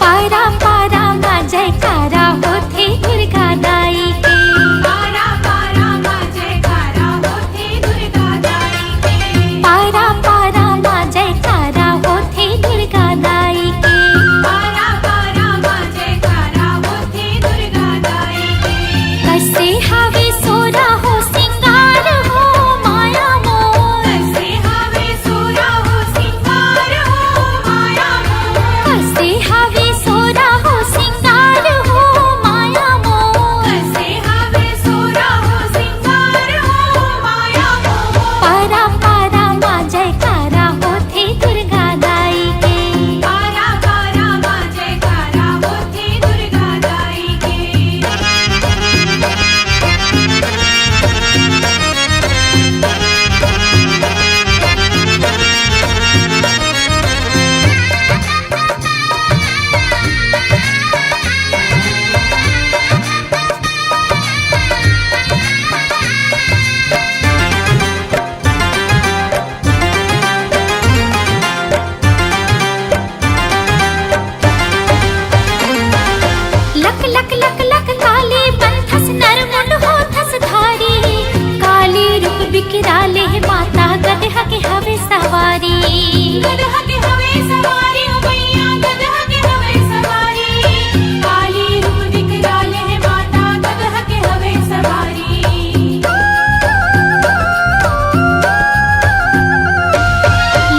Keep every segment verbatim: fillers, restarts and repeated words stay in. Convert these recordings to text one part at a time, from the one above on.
पारा पारा मा जयकारा होथे दुर्गा दाई के। पारा पारा मा जयकारा होथे दुर्गा दाई के। पारा पारा मा जयकारा होथे दुर्गा दाई के। पारा पारा मा जयकारा होथे दुर्गा दाई के। कसे हवे सोरा हो सिंगार हो माया मोर। कसे हवे सोरा हो सिंगार हो माया मोर। कसे हवे सोरा हो सिंगार हो माया मोर। कसे हवे सोरा हो सिंगार हो माया मोर। पारा पारा मा जयकारा होथे दुर्गा दाई के। पारा पारा मा जयकारा होथे दुर्गा दाई के। लक लक लक लक काली बनथस नर मुंड होथस धारी। काली रूप बिकराले हे माता गदहा के हवे सवारी। गदहा के हवे सवारी हो भैया, गदहा के हवे सवारी। काली रूप बिकराले हे माता गदहा के हवे सवारी।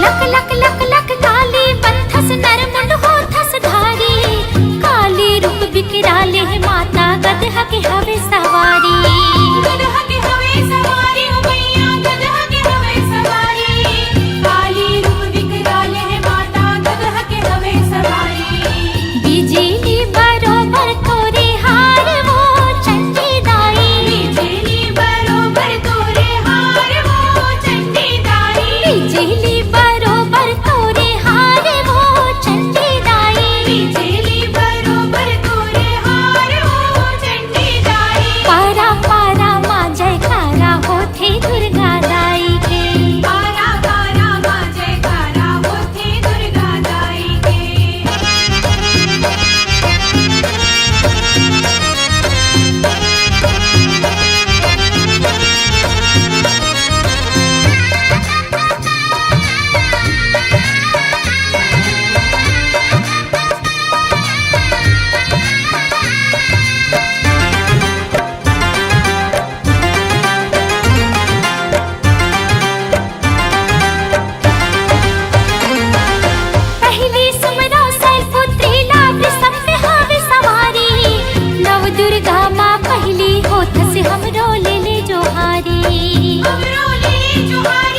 लक लक लक लक काली बनथस नर मुंड होथस धारी। काली रूप बिकराले हे माता गदहा के हवे सवारी। गदहा के हवे सवारी हो भैया, गदहा के हवे सवारी। काली रूप बिकराले हे माता गदहा के हवे सवारी। बिजली बरोबर तोरे हार वो चंडी दाई। बिजली बरोबर तोरे हार वो चंडी दाई। बिजली बरोबर तोरे हार वो चंडी दाई। बिजली बरोबर तोरे हार वो चंडी दाई। पारा पारा मा जयकारा होथे दुर्गा दाई के। पारा पारा मा जयकारा होथे दुर्गा दाई के। पहिली सुमरव शैलपुत्री ला वृषभ में हवे सवारी। नव दुर्गा मा पहिली होथस हमरो ले ले जोहारी। हमरो ले ले जोहारी।